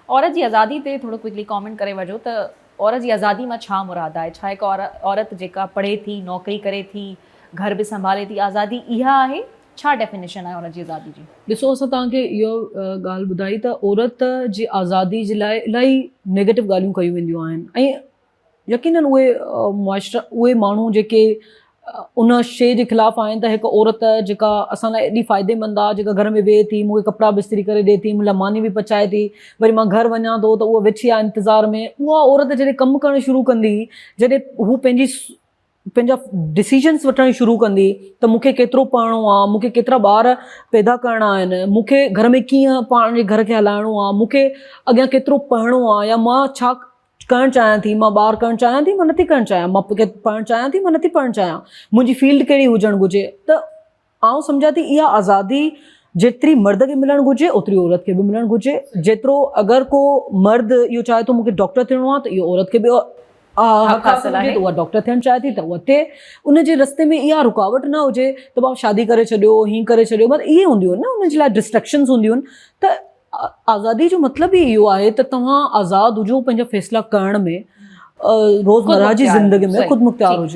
عورت جي آزادي تي ٿورو ڪوئڪلي ڪامينٽ ڪري وٺو ته عورت جي آزادي مان ڇا مراد آهي؟ ڇا هڪ عورت جيڪا پڙهي ٿي، نوڪري ڪري ٿي، گهر به سنڀالي ٿي، آزادي اها آهي؟ ڇا ڊيفينيشن آهي عورت جي آزادي جي؟ ڏسو اسان توهان کي اهو ڳالهه ٻڌائي ته عورت جي آزادي جي لاء الاهي نيگيٽو ڳالهيون ڪيون وينديون آهن ۽ يقينن اهي معاشرا اهي ماڻهو جيڪي ان شيء جي خلاف آهن ته هڪ عورت جيڪا اسان لاء ايڏي فائديمند آهي جيڪا گهر ۾ ويهي ٿي مون کي ڪپڙا به استري ڪري ڏي ٿي مون لاء ماني به پچائي ٿي وري مان گهر وڃان ٿو ته اها ويٺي آهي انتظار ۾ اها عورت جڏهن ڪم ڪرڻ شروع ڪندي جڏهن هو پنهنجي پنهنجا ڊسيزنس وٺڻ شروع ڪندي ته مون کي ڪيترو پڙهڻو آهي مون کي ڪيترا ٻار پيدا ڪرڻا آهن مون کي گهر ۾ ڪيئن پنهنجي گهر کي هلائڻو آهي مون کي اڳيان ڪيترو پڙهڻو آهي يا مان ڇا ڪرڻ چاهيان ٿي مان ٻار ڪرڻ چاهيان ٿي مان نٿي ڪرڻ چاهيان مان پڙهڻ چاهيان ٿي مان نٿي پڙهڻ چاهيان منهنجي فيلڊ ڪهڙي هجڻ گهرجي ته آئون سمجهان ٿي اها آزادي جيتري مرد کي ملڻ گهرجي اوتري عورت کي به ملڻ گهرجي جيترو اگر ڪو مرد اهو چاهي ٿو مونکي ڊاڪٽر ٿيڻو آهي ته اهو عورت کي به حق حاصل آهي ته اها ڊاڪٽر ٿيڻ چاهي ٿي ته اها ٿئي ان جي رستي ۾ اها رڪاوٽ نه هجي ته بابا شادي ڪري ڇڏيو هين ڪري ڇڏيو مطلب اهي هونديون آهن نه انهن جي لاء ڊسٽريڪشنز هونديون آهن ته آزادي جو مطلب ئي اهو آهي ته توهان آزاد هجو پنهنجا فيصلا ڪرڻ ۾ روزمره جي زندگي ۾ خود مختيار هجو.